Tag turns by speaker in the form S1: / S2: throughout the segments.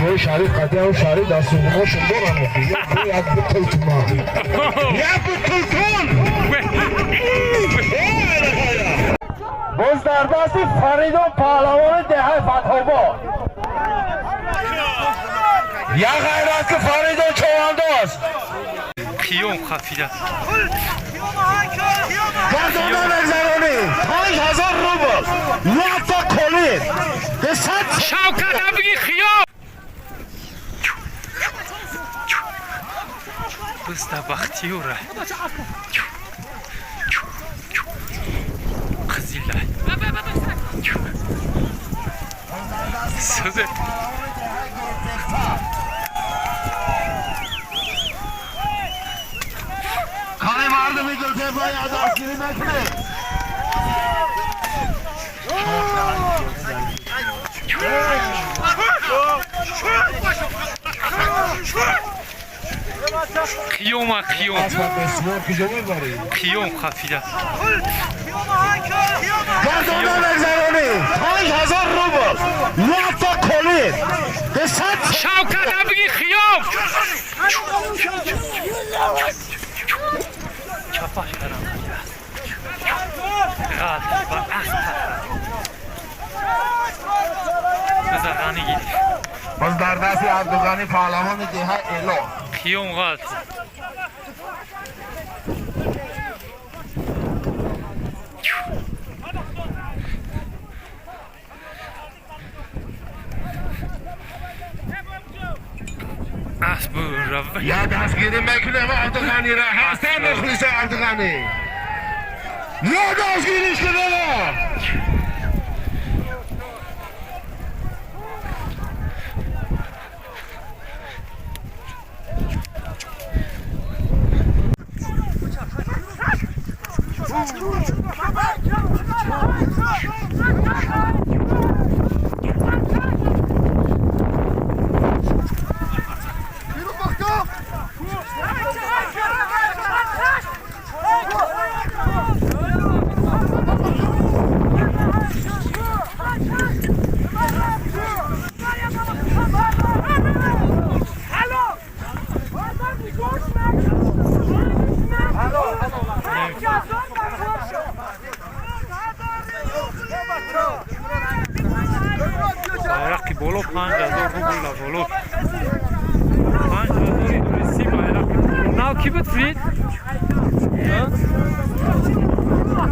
S1: Бачаҳои Шариф қатъиан Шариф дар суғуношон доранд. Як бутул туман. Як бутул тун. Боз дар дасти Фаридун паҳлавони деҳаи Фатҳобод. Як ғайрат, ки Фаридун човандоз.
S2: Қиём хафида.
S1: Гардона мегзаронӣ. 5000 рубл. Якта колин. 100.
S2: Шавкат, абиги қиём. Бизда Бахтиёра. Қизила. Сӯзе.
S1: Қани, мардуми Гултепа, дастгирӣ мекунед.
S2: Қиёма, қиём.
S1: Асбаб куҷо мебарӣ?
S2: Қиём хафида.
S1: Гардона мегзаронӣ. 5000 рубл. Якта колин. 100.
S2: Шавкат, абиги қиём. Чапаш карам. Ғалт ба асп. Биза ғанӣ гирифт.
S1: Боз дар дасти Абдуғанӣ паҳлавони деҳаи Эло.
S2: Қиём ғалт. Асб рав.
S1: Я дастгирӣ мекунем Абдуғаниро. Ҳастан мухлисо Абдуғанӣ. Я дастгириш кунем.
S2: Байрақи боло 5000 рубл, ла боло 5000 дуристи байрақи нав. Ки буд, Фрид?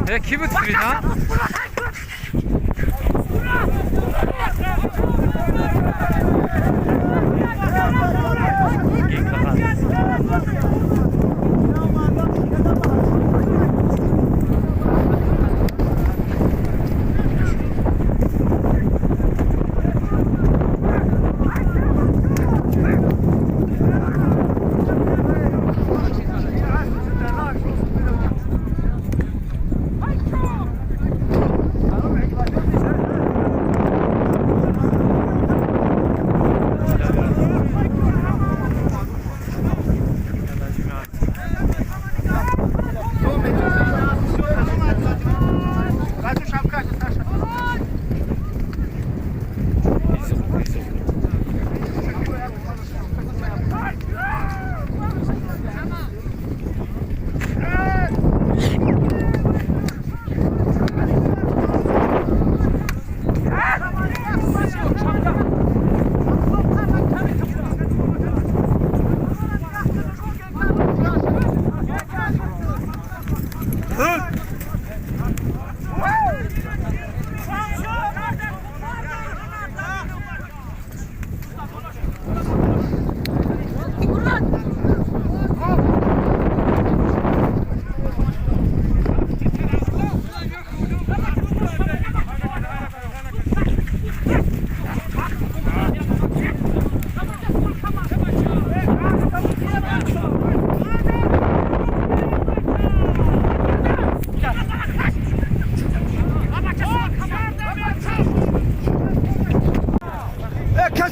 S2: Э, ки буд, Фрид? А,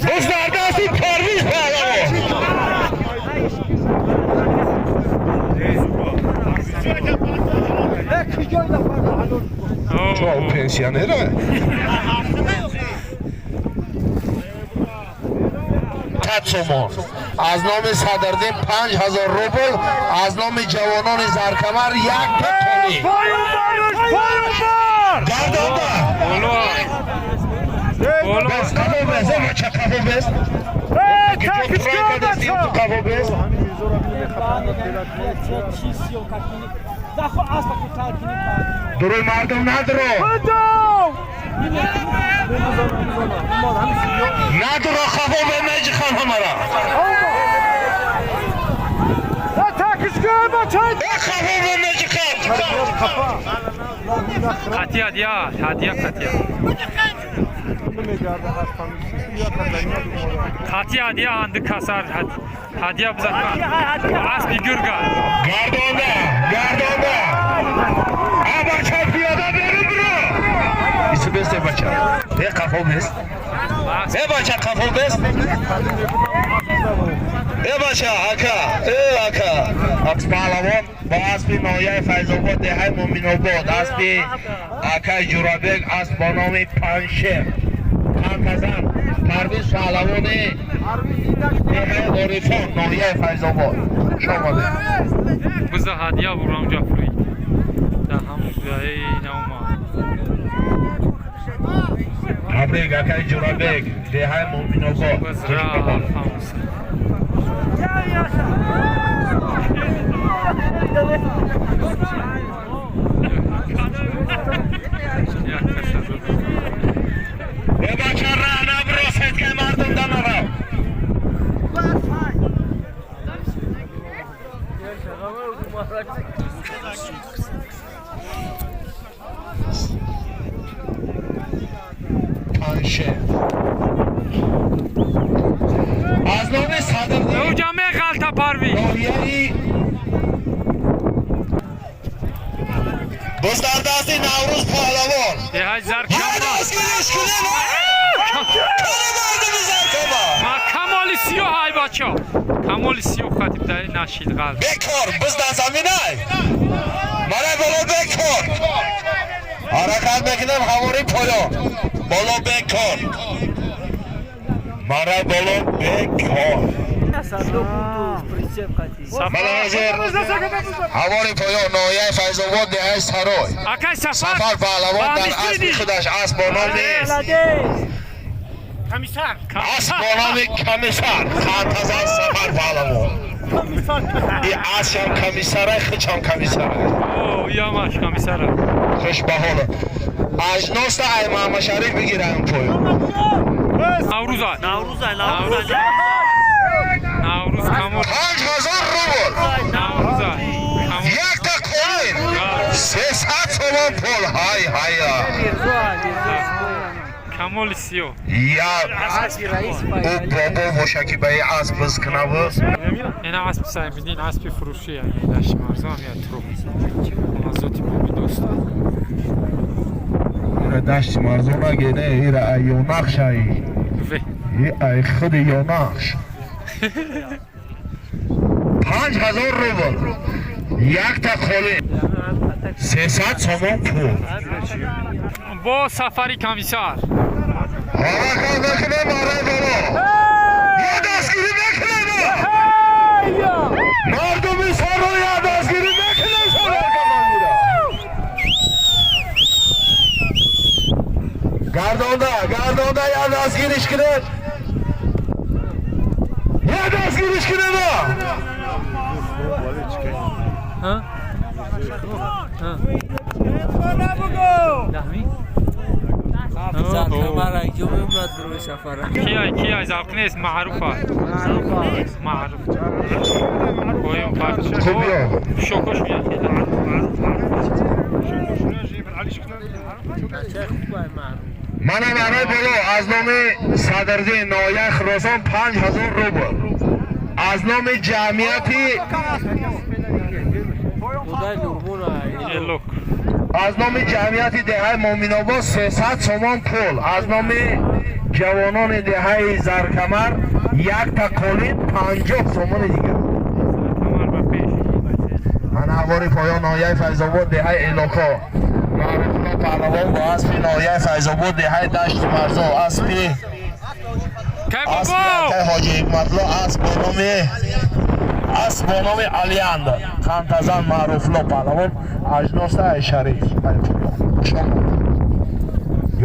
S1: Боз дар дасти Парвиз паҳлавон. Чо, пенсионера? 500 сомон, аз номи Садрдин 5000 рубл, аз номи ҷавонони Заркамар як тони. Гардонда.
S2: Боло. Боло.
S1: Бес, қафо бес, э бача, қафо бес. Қафо бес. Дуруй мардум надро. Надро, қафо бе, меҷихан ҳамара. Э, қафо бе, меҷихан.
S2: Қатия ҳадия, ҳадия қатия. Қатия ҳадия анды касар ҳадия бизан. Аспи гурга.
S1: Гардонда, гардонда. А бача, пиёда берун биро. Ису бес, э бача. Э, қафо бес. Э бача, қафо бес. Э бача, ака, э ака. Паҳлавон бо аспи ноҳияи Файзобод, деҳаи Муъминобод, аспи акаи Ҷурабек, асп бо номи Паншер. Қанқазан Парвиз паҳлавони деҳаи Орифон, ноҳияи Файзобод. Хуш омадед.
S2: Биза ҳадия бурам ҷафри. Да ҳамун ҷаи наома.
S1: Табрик, акаи Ҷурабек, деҳаи Муъминобод.
S2: Бизра ҳамус. Як каса зад.
S1: Э бача, раҳ набро, сеткаи мардум да нарав. Паншер. Аз номи Садрдин
S2: Ӯ меғалта, Парвиз.
S1: ноҳияи боз дар дасти Наврӯз паҳлавон.
S2: Деҳаи Заркамар.
S1: Дастгириш кунем, кани мардуми Заркамар.
S2: Ма камоли сиёҳ, ай бачо. Камоли сиёҳ хатиб даи нашид ғалт.
S1: Бекор биз дар заминай мана боло бекор ҳаракат мекунем, ҳавори поён боло бекор, мара боло бекор. Мана ҳозир ҳавори поён, ноҳияи Файзобод, деҳаи Сарой.
S2: Акай Сафар.
S1: Сафар паҳлавон дар аспи худаш, асп бо номи Комиссар, қантазан Сафар паҳлавон. И асшам комиссарай, хичам комиссарай.
S2: О, ямаш комиссара.
S1: Хуш ба ҳоло ажноста ай Маҳамадшариф бигираем поён.
S2: Наврӯза.
S3: Наврӯзай, Наврӯзай.
S2: Наврӯз камол.
S1: 5000 рубл.
S2: Наврӯза. Камол.
S1: Якта қолин, 300 сомон пул, ҳай ҳая.
S2: Камоли сиёҳ.
S1: Я ӯ бобо боша, ки ба и асп биз кунаву.
S2: Ина аспи Саймиддин, аспи фурӯшӣ, дашти марзам я тру. Азоти боби дӯст.
S1: Ира дашти марзона гене, ира ай ёнақшай.
S2: Ве.
S1: И ай худи ёнақш. 5000 рубл, якта қолин, 300 сомон пул.
S2: Бо Сафари комиссар.
S1: Ҳаракат мекунем барои боло, я дастгирӣ мекунем, мардуми Саро, я дастгирӣ мекунем садар командира. Гардонда, гардонда, я дастгириш кунед, я дастгириш кунед.
S2: Ҳа? Ҳа. Даҳми? Кияй, кияй, завқ нест, маъруфа. Маъруф. Поем парч.
S1: Хуб, биё.
S2: Шокош меяд.
S1: Манам барои боло, аз номи Садрдин, ноҳияи Хуросон, 5000 рубл, аз номи ҷамъияти
S2: Элок.
S1: Аз номи ҷамъияти деҳаи Муъминобод 300 сомон пул, аз номи ҷавонони деҳаи Заркамар якта қолин, 50 сомони дигар.
S2: Камар ба пеш.
S1: Ман ҳавори поён, ноҳияи Файзобод, деҳаи Элоко, Маърифулло паҳлавон бо аспи ноҳияи Файзобод, деҳаи Дашти Марзо, аспи
S2: Кай
S1: Аспи
S2: бобо!
S1: Акай Ҳоҷи Ҳикматло, асп бо номи Алианд, қантазан Маъруфло паҳлавон, ажноса ай Шариф.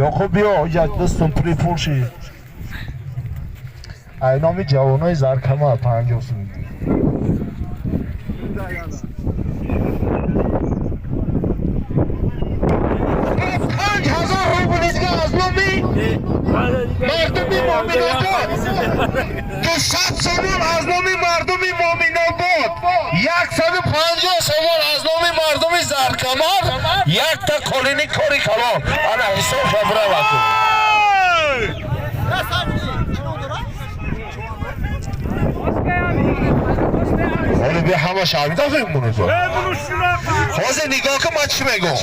S1: Ёқуб, биё ҳоҷат дастум пули пулши. Ай номи ҷавонои Заркамал 50 сум. 5000 рубл дига аз номи мардуми Моминобод, 200 сомон аз номи мардуми Моминобод, 150 сомон аз номи мардуми Заркамар, якта қолини кори калон. Ана ҳисоб шабраваку. Ҳоло бия, ҳама шаҳрида мемонед. Ҳозир нигоҳ кун, ман чӣ мегӯм.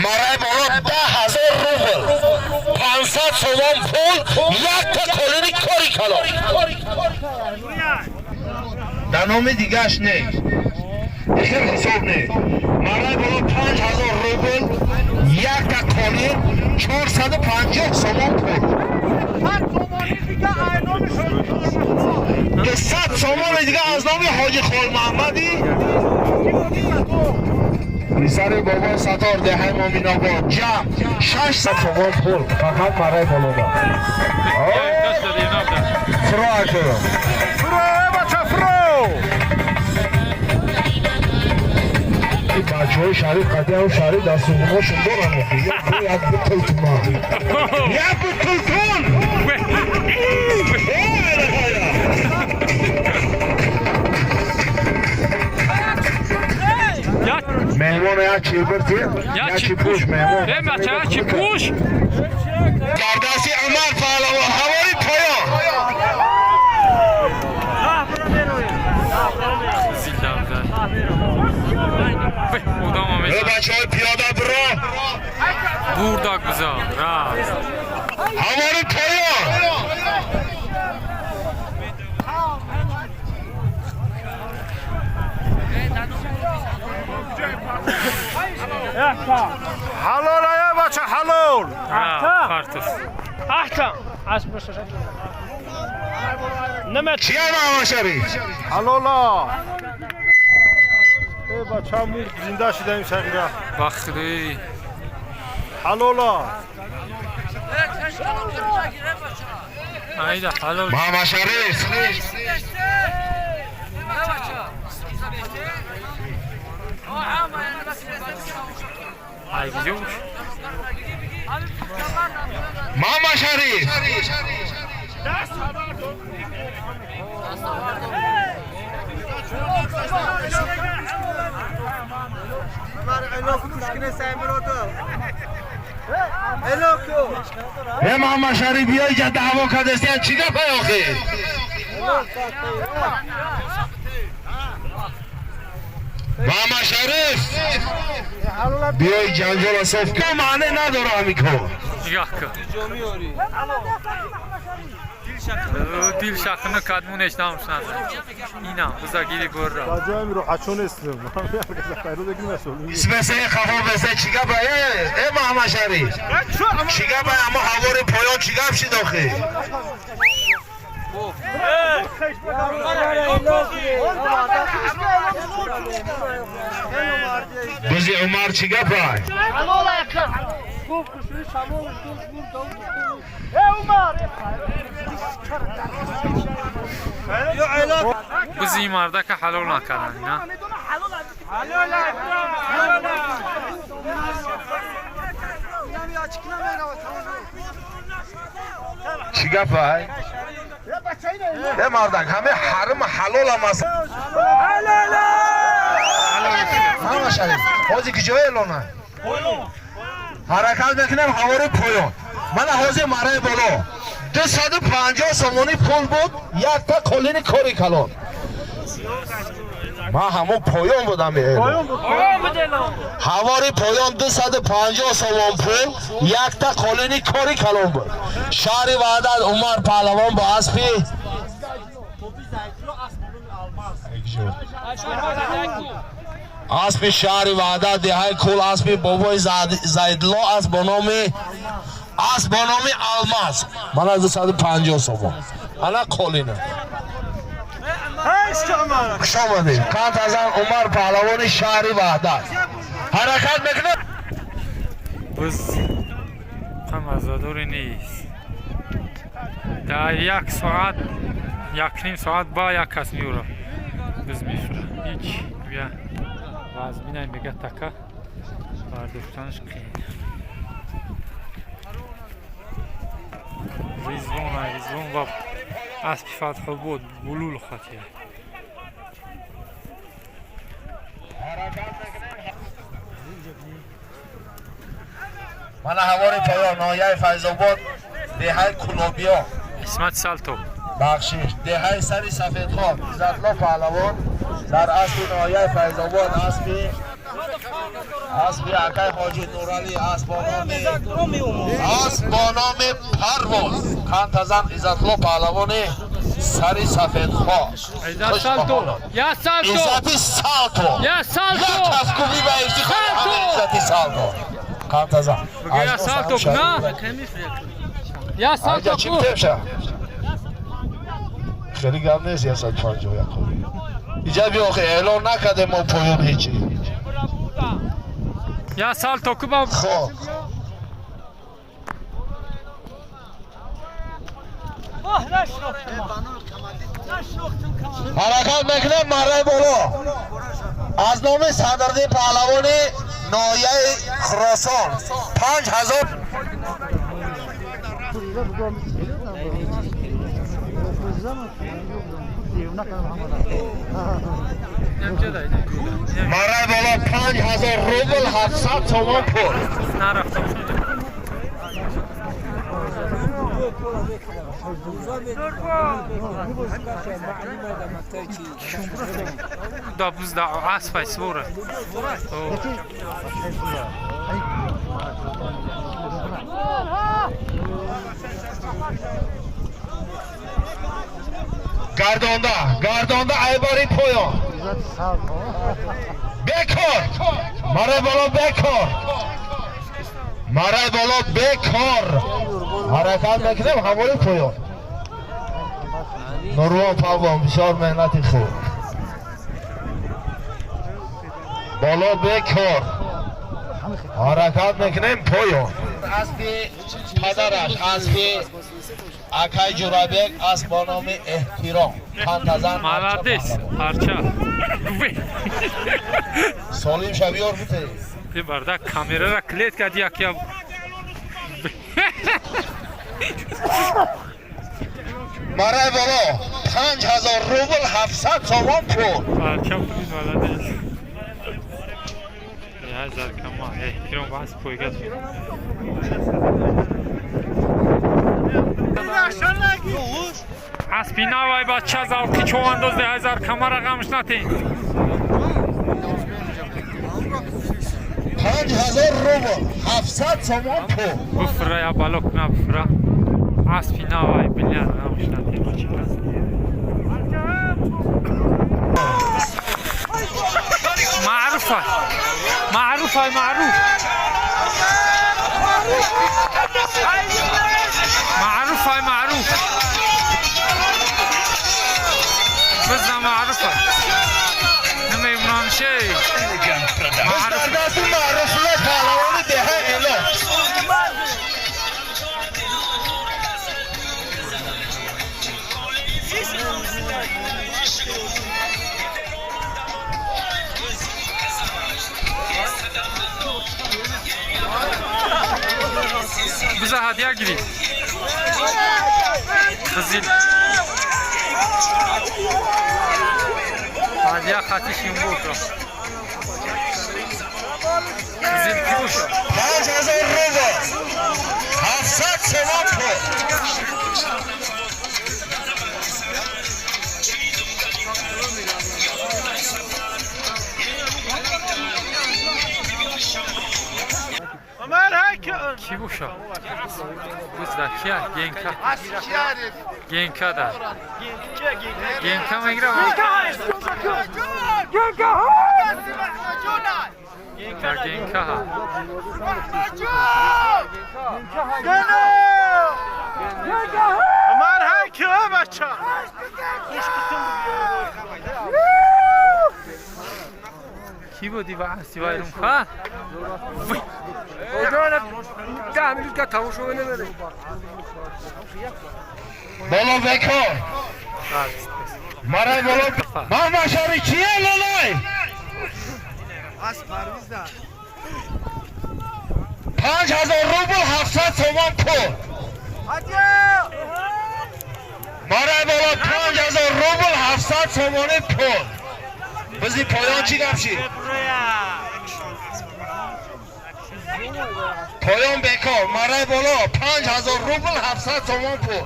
S1: Марай боло 10 000 рубл, 500 сомон пул, якта қолини кори калон. Дар номи дигаш не, ихел ҳисоб не. Марай боло 5000 рубл, якта қолин, 450 сомон пул, 200 сомони дига аз номи Ҳоҷи Холмаҳмадӣ, писари бобои Сатор, деҳаи Моминобод. Ҷамъ 600 сомон пул фақат марай болода. Фуро, аку.
S3: Фуро, бача, фуро!
S1: Бачаҳои Шариф қадиам Шариф дастугуношон доранд. Як бутул туман, як бутул тун. Меҳмон як чи бирти, як чи пуш, меҳмон.
S2: Э, бача, як чи пуш.
S1: Дар дасти Умар паҳлавон, ҳавори поён.
S2: Зинда буда. Одама
S1: Э,
S2: мезад.
S1: бачаҳои пиёда биро.
S2: Бурдак биза. Рафт.
S1: Ҳавори поён.
S3: Ҳалол ая, бача, ҳалол!
S2: Рафт. Партус.
S4: Ахтам! Аз Нема.
S1: Чия, Маҳмадшариф?
S3: Ҳалола! Э, бача, мурд, зинда шидаем, сағира.
S2: Ба худои.
S3: Ҳалола!
S2: Айда ҳалол.
S1: Маҳмадшариф.
S2: Ай гиҷош.
S1: Маҳмадшариф. Э, Маҳмадшариф, биё иҷа, даъво кардастиян, чӣ гапай охир? Маҳмадшариф, биёи ҷанҷола соф кун, маъне надора ҳамин кор.
S2: Нигоҳ кун. Дил шахны кадмунеш намшназа. Ина, биза гири бурра.
S3: Ба ҷоям роҳатшон нестем.
S1: Бесе хафо, бесе, чӣ гапай? Э, Маҳмадшариф, чӣ гапай? Аммо ҳавори поён чӣ гап шид охир? Бузи Умар, чӣ гапай?
S4: Умар!
S2: Бузи мардака ҳалол накардан, ина.
S1: Чӣ гапай? Э, мардак, ҳаме ҳарим ҳалолам аст. Маҳмадшариф, ҳозир ки ҷои эълона ҳаракат мекунем, ҳавори поён. Мана ҳозир мараи боло 250 сомонӣ пул буд, якта қолини кори калон. Ман ҳамон поён будам. Ҳавори поён 250 сомон пул, якта қолини кори калон буд. Шаҳри Ваҳдат, Умар паҳлавон бо аспи шаҳри Ваҳдат, деҳаи Кул, аспи бобои Зайдло, асп бо номи Алмаз. Мана 250 сомон. Ана қолина. Хуш омадед. Қанд азан Умар паҳлавони шаҳри Ваҳдат. Ҳаракат мекунад.
S2: Буз мазадорӣ нест. Дар як соат, якним соат ба як кас меёра. Буз мефура. Ҳеҷ бия вазминай мега така бардоштанаш қиин. Ризвон, Ризвон ва аспи Фатҳобод булул хатия.
S1: Мана ҳавори поён ноҳияи Файзобод, деҳаи Кулобиё.
S2: Исмат Салто.
S1: Бахшиш, деҳаи Сари Сафедхон, Иззатло паҳлавон дар аспи ноҳияи Файзобод, аспи акай Ҳоҷи Нуралӣ, асп бо номи Парвоз. Қандазан Иззатло паҳлавони Сари Сафедхон.
S2: Иззат Салто. Я Салто.
S1: Иззати Салто.
S2: Я Салто.
S1: Як кафкӯбӣ ба ифтихори ҳама Иззати Салто. Қандазан.
S2: Я Салто на. Я Салто.
S1: Чӣ темша? Хеле гап нест, 151 қоли. Иҷа биё, охе эълон накардем мо поён ҳечи.
S2: Я Салто куба.
S1: Хоб.
S4: Оҳ, нашнохтам. Нашнохтам.
S1: Ҳаракат мекунем марраи боло. Аз номи Садриддин паҳлавони ноҳияи Хуросон 5000. Марраи боло 5000 рубл, 700 сомон пул.
S2: Нарафтам. Да буз да аспай свора.
S1: Гардонда, гардонда, айбари поён. Бекор. Марраи боло бекор. Марраи боло бекор. Ҳаракат мекунем ҳавои поён. Нурвон палвон бисёр меҳнати хуб. Боло бекор. Ҳаракат мекунем поён. Аспи падараш, аспи акай Ҷурабек, асп бо номи Эҳтиром. Қандазан.
S2: Молодец, парча.
S1: Солим шавиёр бите.
S2: Ти барда камерара клет кади як я.
S1: Марай боло 5000 рубл, 700 сомон пул.
S2: Парча пули молодец. Я заркама, эҳтиром ба асп пойгат. Аспи навай бача завқи човандоз де ҳазар камара ғамш натен.
S1: 5000 рубл, 700 сомон пул.
S2: Буфра я балок на буфра. Аспи навай билиян ғамш натен бача. معروفة معروفة معروف معروفة معروف بزنا معروفة نمیدونم شيء.
S1: بس در دست معروفله پهلوان دهه اعلام.
S2: Биза ҳадя гирифт. Қизил. Ҳадя хати шимбуд. Қизил ки бошад?
S1: 5000 рубл, 700 сомон пул.
S4: عمر هيك.
S2: Ки бошад? Бизда кия? Генка. Генка да. Генка мегирам.
S4: Генка.
S2: Да генка ҳа.
S4: عمر هيك بچه.
S2: Ки буди ва асивайрум ха?
S1: Боло бекор. Марай боло. Мама шари чие лолай? 5000 рубл 700 сомон пул. Марай боло 5000 рубл 700 сомони пул. Бизи поён чӣ гап шид? Поён бекор. Марай боло 5000 рубл 700 сомон пул.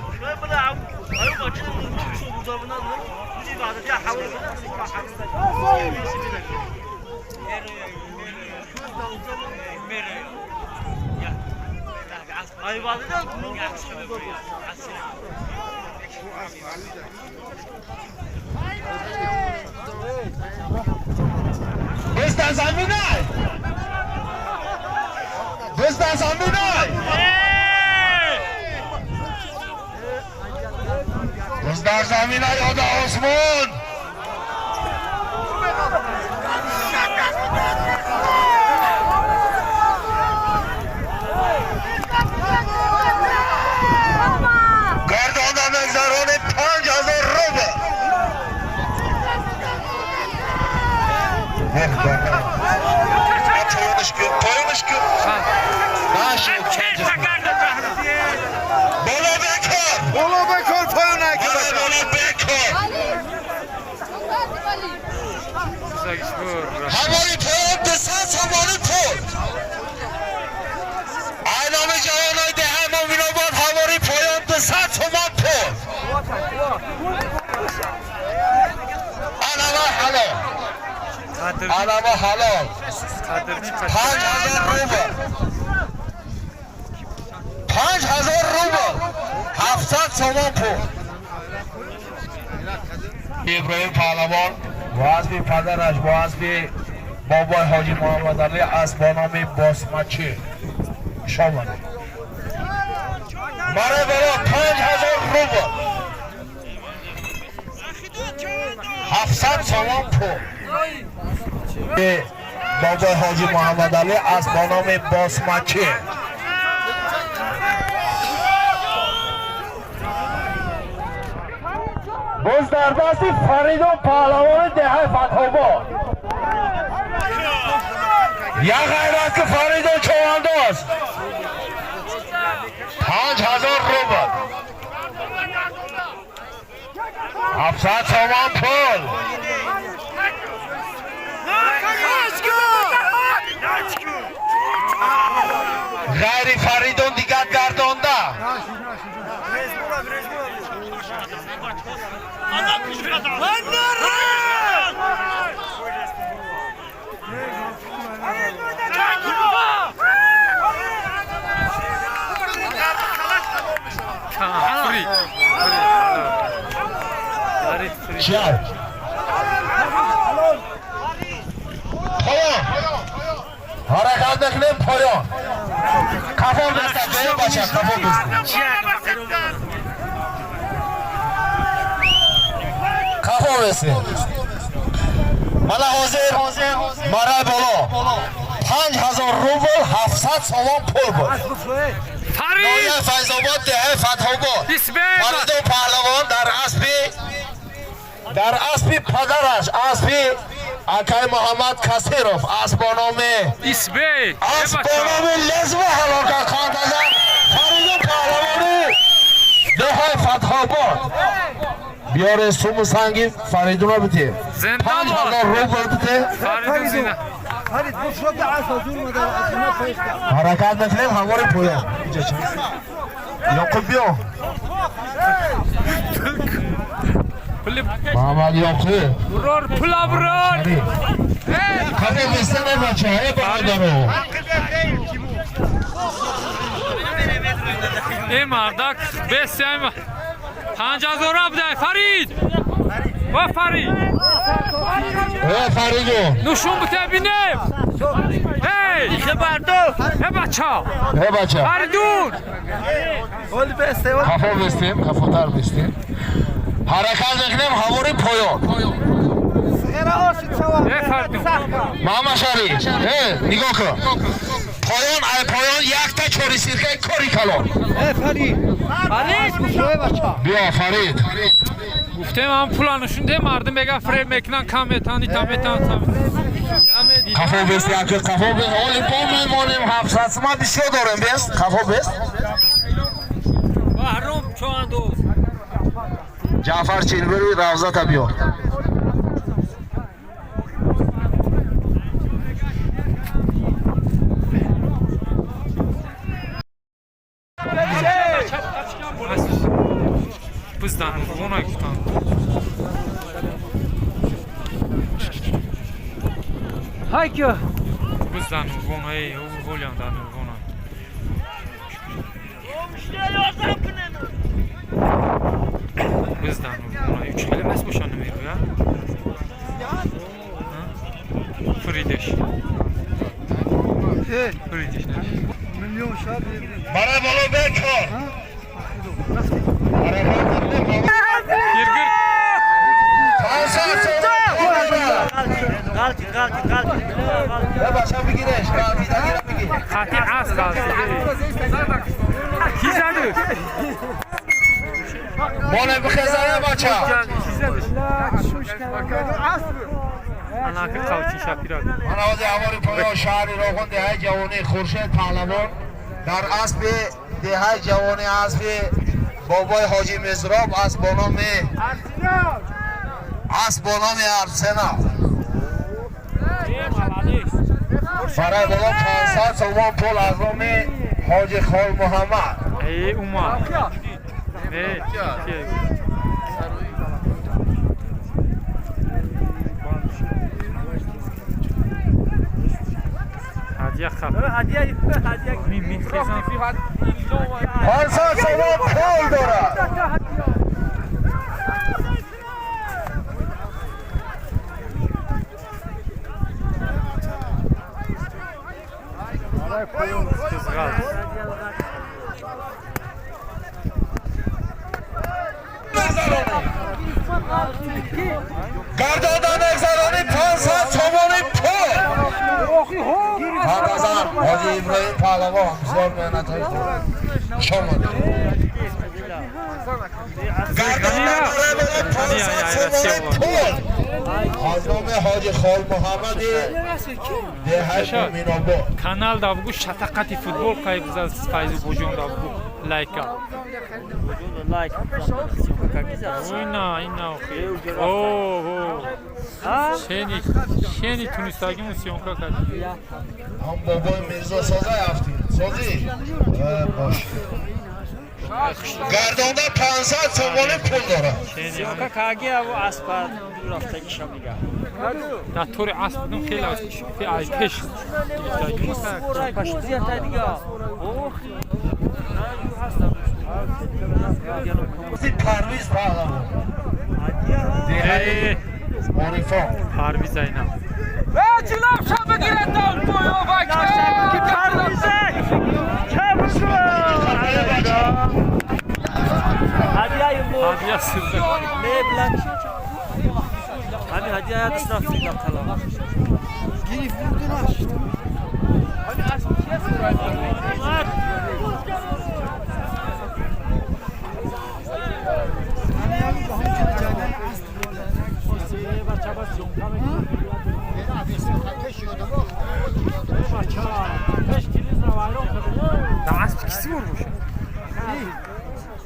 S1: Biz дар заминай. Biz дар заминай. Biz дар заминай ёда осмон. Гардонда мегзарони 5000 рубл. Поёнаш ку, поёнаш ку. Нашуд. Боло бекор.
S3: Боло бекор поён наки.
S1: Боло бекор. Ҳамори поён 200 сомони пул. Айноми ҷавонои деҳаи Муминобод ҳамори поён 200 сомон пул. Анава ҳалол. Анава ҳалол. 5000 рубл. 5000 рубл. 700 сомон пул. Иброҳим Паҳлавон бо асби падараш, бо асби бобои Ҳоҷи Муҳаммадалӣ, асб бо номи Босмачӣ. Шомад. Марай боло 5000 рубл. 700 сомон пул. Бобои Ҳоҷи Муҳаммадалӣ, асб бо номи Босмачӣ. Боз дар дасти Фаридун паҳлавони деҳаи Фатҳобод. Як ғайрат ки Фаридун човандоз. 5000 рубл. 700 сомон пул. Ғайри Фаридун дигар гардонда.
S2: Фри. Фри. Фри.
S1: Чай. Поён. Ҳаракат мекунем поён. Қафо беста, бе бача, қафо беста. Қафо бесте. Мана ҳозир марай боло. 5000 рубл 700 сомон пул буд.
S2: Фарид!
S1: Ноҳияи Файзобод, деҳаи Фатҳобод.
S2: Исмаил!
S1: Фаридун паҳлавон дар аспи падараш, аспи акай Муҳаммад Касиров, асп бо номи
S2: Исмаил!
S1: асп бо номи Лезва ҳалокат хоҳад. Фаридун паҳлавони деҳаи Фатҳобод. Биёре суму санги Фаридуна бите.
S2: Зинда
S1: 5000 рубл бите.
S2: Фаридун зинда.
S1: Ҳаракат мекунем ҳамори поён. Инҷа чӣ? Ёқуб биё.
S2: Пули
S1: Муҳаммад Ёқуб.
S2: Брор, пула брор!
S1: Қафо беста не бача, э бародаро.
S2: Э мардак, бесяйма. 5000 абдай, Фарид! Ва Фарид!
S1: Э Фаридун.
S2: Нушун бите бинем! Эй! Э бача!
S1: Э бача.
S2: Фаридун!
S1: Қафо бестем, қафотар бестем. Ҳаракат мекунем ҳамори поён.
S2: Э, Фардун.
S1: Мама Шариф, э, нигоҳ кун. Поён ай поён якта чори сиркаи кори калон. Биё, Фарид.
S2: Гуфтем, ҳам пула нушунде, мардум мега, фреб мекунан, кам метан, ита метан.
S1: Қафо бест, яке қафо бест. Оли бо мемонем, 700 сма бисёр дорем, бест. Қафо бест.
S4: Баҳром чоандоз.
S1: Ҷаъфар Чилбири Равзата биё.
S2: Биздан она гуфтан.
S4: Хайкю.
S2: Биздан она, эй, ҳолиам дар нурғона. Биздан нурғона. Ю хеле мас боша намерӯя. Фуридеш. Фуридеш.
S1: Барои боло бекор.
S2: Гиргир.
S1: 500 сомон.
S4: Қалти, қалти, қалти.
S1: Е, бача, бигиреш, қалтида бигир.
S2: Хати ас қалти. Ки заду?
S1: Моне бихезане, бача.
S2: Анаки қалчи шапира.
S1: Ман овози ҳавори поён, шаҳри Роғун, деҳаи Ҷавонӣ, Хуршед Паҳлавон дар аспи деҳаи Ҷавонӣ, аспи бобои Ҳоҷи Мизроб, асп бо номи Арсенал. Барои боло 500 сомон пул аз номи Ҳоҷи Хол Муҳаммад.
S2: Эй, ума. Не, ки? Ҳадия хаб.
S4: Ҳадия, ҳадия.
S2: Ми михезам.
S1: 500 сомон пул дорад.
S2: Қизғал.
S1: Гардода мегзаронӣ, 500 сомони пул. Ҳамазан Ҳоҷи Иброҳим Паҳлавон бисёр меҳнатҳои хуб. Хуш омадед. Гардода барои боло 500 сомони пул аз номи Ҳоҷи Хол Муҳаммади деҳаи Муминобод.
S2: Канал да бугу, шатақати футбол қайб за Файзу Божон да бугу, лайка.
S4: Лайк.
S2: Ина, ина охи. О, о. Шени, шени тунистагимон съёмка кардем.
S1: Ҳам бобои Мирзо соза афтид. Созӣ? Э, бош. Гардонда 500 сомони пул дорад.
S2: Шени.
S4: Какаги аву аспа рафтагиша мига.
S2: Дар тори асп будем, хеле аз аз пеш гирифтагимон.
S4: Дига. Ох.
S1: Парвиз Паҳлавон. Деҳаи
S2: Э,
S1: Орифон.
S2: Парвиз айна.
S4: Ҷилав ша бигирад дал поё бача. Парвизе. Чабшу. Ҳадияи мо.
S2: Ҳадия сизда.
S4: Не блак. Ҳамин ҳадия ядаш рафтид қала. Гирифт бурду нашт. Ҳамин асп чи аст?
S2: Дар асп ки сивор боша?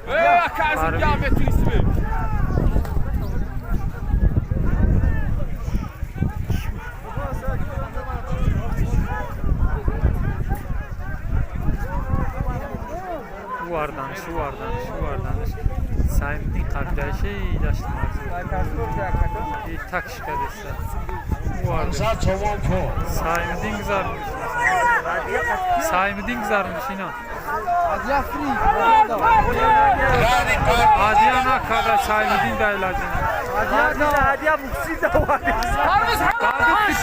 S5: Э, ака, геометрисми.
S2: Уарданш, уарданш, уарданш. Саймдин қабидаиши дашт марзу. И такш кадеса. Уарданш.
S1: 500 сомон пул.
S2: Саймдин гузармиш. Саймдин гузармиш ина.
S1: Рани пар.
S2: Ҳадия накарда, Саймдин дайлаҷина.
S4: Ҳадия букси давади.
S2: Парвиз.
S1: Рани Парвиз.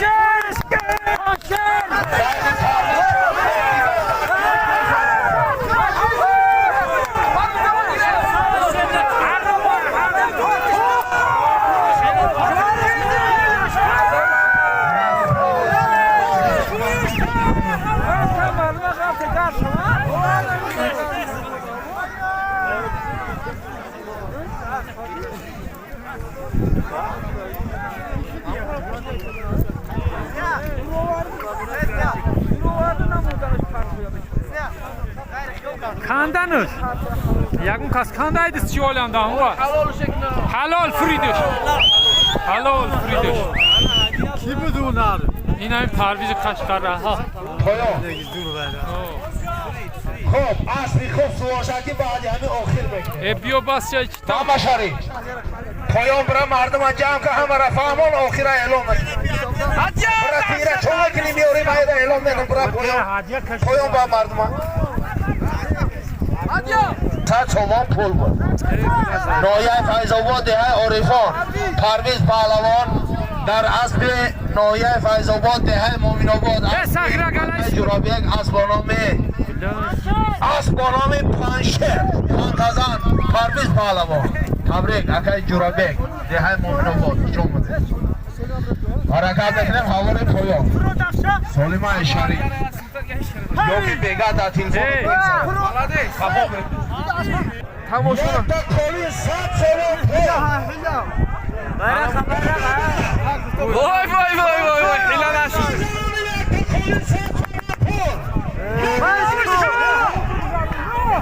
S2: Кандануш. Ягон кас кандайдис чи олям даҳуа. Ҳалол фуридуш. Ҳалол фуридуш.
S4: Ки бидунад?
S2: Ин ҳамин Парвизи Қашқараҳа.
S1: Поён. Хуб, аспи хуб сувошакӣ баъди ҳамин охир мекунем.
S2: Э, биё, бас ча.
S1: Ҳама шарик. Поён бира, мардума ҷамъ ка, ҳамара фаҳмон, охира эълон мекунем. Бира, тира чо мекунӣ, меорӣ, майда эълон мекунем, бира поён. Поён ба мардума. 100 сомон пул буд. Ноҳияи Файзобод, деҳаи Орифон, Парвиз Паҳлавон дар аспи ноҳияи Файзобод, деҳаи Муъминобод.
S2: Э, сахра галай.
S1: Ҷурабек асп бо номи Паншер, Хонқазан, Парвиз Паҳлавон. Табрик, акаи Ҷурабек, деҳаи Муъминобод, хуш омадед. Ҳаракат мекунем, ҳавори поён. Солимаи Шариф ёки бега дар телефон.
S2: Эй!
S1: Якта қолин, 100 сомон пул.
S5: Вой, вой, вой, вой, вой, ҳила нашуд.
S1: Якта қолин, 100 сомон пул.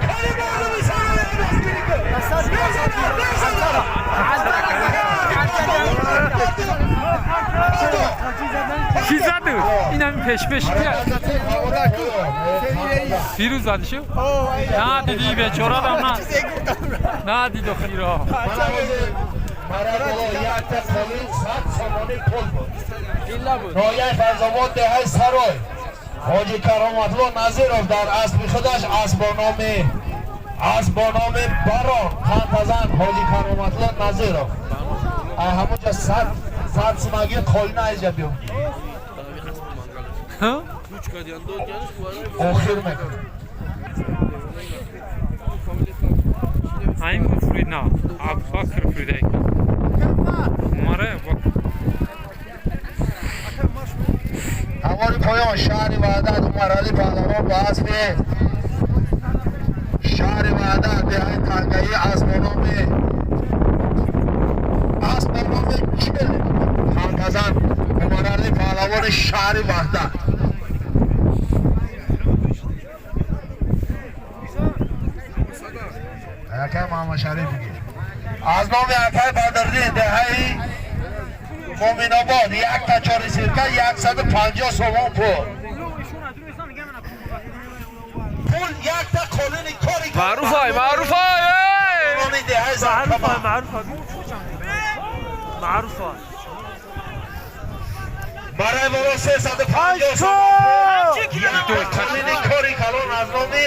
S1: Кали мардуми сарои дастгирӣ кун. Мезанад, мезанад.
S2: Ки заду? Ин ҳамин пешпеш ки Фирӯз задишу? На диди, бечорадам на. На дидо хиро.
S1: Якта қолин, 100 сомонӣ пул буд. Ноҳияи Файзобод, деҳаи Сарой, ҳоҷи Кароматло Назиров дар аспи худаш, асп бо номи Барон, хантазан, ҳоҷи Кароматло Назиров. Ай ҳамонҷа 100 сумаги қолина айҷа биё. Охир мекунем.
S2: Ҳамин буд фурид, на. Абубакр фуридай. Умара Абубакр.
S1: Ҳавори поён, шаҳри Ваҳдат, Умаралӣ Паҳлавон ба аспи шаҳри Ваҳдат, деҳаи Тангаӣ, асп бо номи Чил, хантазан, Умаралӣ Паҳлавони шаҳри Ваҳдат. Акай Муҳаммадшариф бигир. Аз номи акай Бадрдин, деҳаи Муъминобод, якта чори сирка, 150 сомон пул. Пул, якта қолини кори.
S5: Маъруфай, маъруфай, эй!
S1: Номи деҳаи Заркама.
S4: Маъруфа, маъруфа.
S1: Барои боло 350 сомон пул, якта қолини кори калон аз номи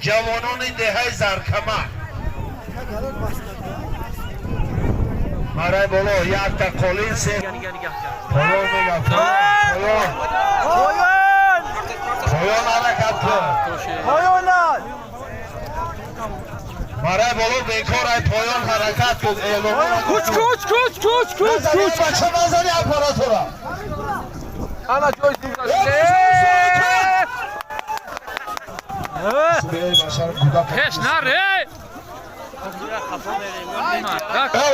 S1: ҷавонони деҳаи Заркама. Барои боло якта қолин се поён мегам, поён, поён, ҳаракат кун.
S4: Поёнат.
S1: Барои боло бекор, ай поён ҳаракат кун, эълон.
S5: Куч, куч, куч, куч, куч, куч.
S1: Бача, назани аппаратура.
S5: Ана ҷой зур нашуд.
S2: Пеш наре.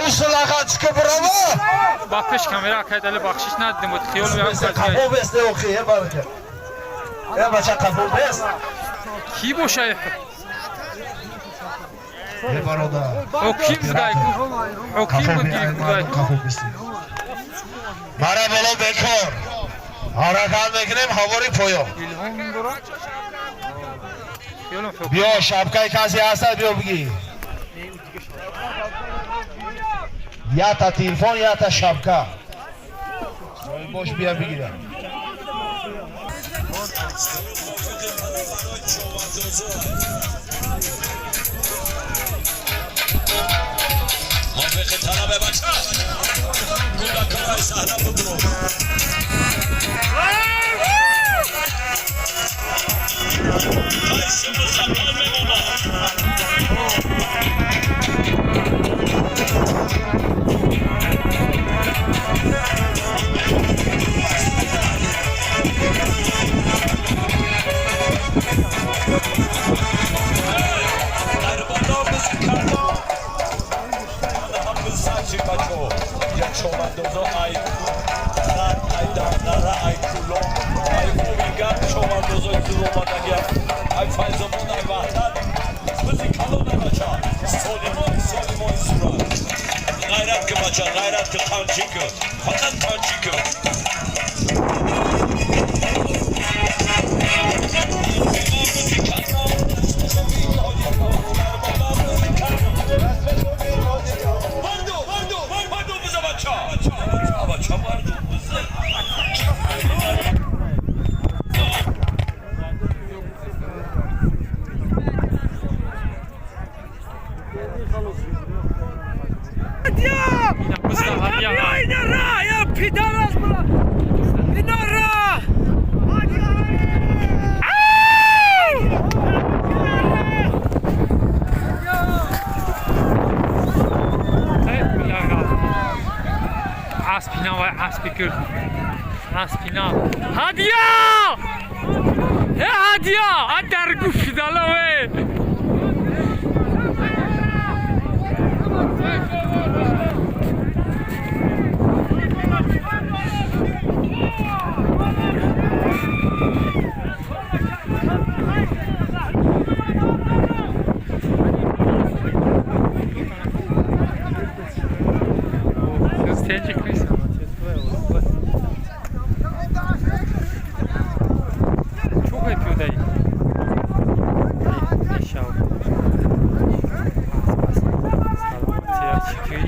S1: Усулаға чиқib бирава.
S2: Ба пеш камера акай дали бахшиш надидим, буд хиёл меам.
S1: Қафо бес, не охи, е барака. Е бача, қафо бес.
S2: Ки боша?
S1: Е бародар.
S2: Ҳоким будай. Ҳоким буд, гирифт будай.
S1: Қафо бес. Мара боло бекор. Ҳаракат мекунем, ҳавори поён.
S2: Илҳом дора. Хиёлам ҳоким.
S1: Биё, шапкаи касе ҳаста, биё бигӣ. Ята телефон, ята шапка. Бош, бия бигирам.
S6: موافق طلب بچه کودکان صحنه ببرو. ای مسلمان میمونه. در بالا بزن. Сачи бачо як шомандозо ай хат, ай Данғара, ай Кулон, ай Овигар, шомандозои зур омадагия, ай Файзобод, ай Ваҳдат. Бача, ғайрат ки, қамчӣ ку, фақат қамчӣ ку. Бардо, биза, бача, бача, бардо, биза.
S2: Ина бизда ҳадия.
S4: Ина я пидорас була. Ина ра.
S2: Аспи нав, аспи гирд, аспи нав. Ҳадия, э, ҳадия, а дар гӯшидалове. Tecik misin? Çok yapıyor dayı. İnşallah. Bas bas. Саламатия чики.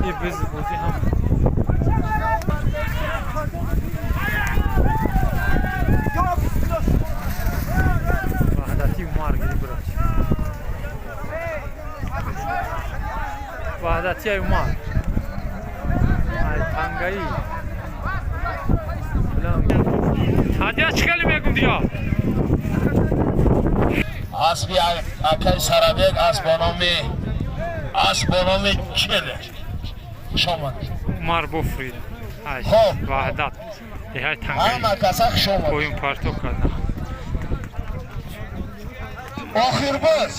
S2: И biz бозӣ ҳам. Ваҳдати Умар гири, бирач. Ваҳдати Умар. Ай тангаи. Ҳадия чӣ хеле мегум дига?
S1: Аспи акай Сарабек, асп бо номи, асп бо номи Челер. Шомад.
S2: Умар буфрид. Ай
S1: Хоб.
S2: Ваҳдат. Деҳай тангаи.
S1: Ҳама каса хуш омад.
S2: Поюн парто карда.
S1: Охир боз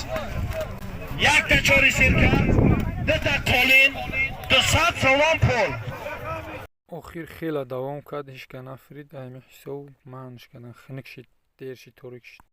S1: якта чори сирка, дута қолин, 200 сомон пул.
S2: Охир хеле давом кард, ҳеч ка нафрид. Ами ҳисоб манш кардан, хунук шид, дер шид, торик шид.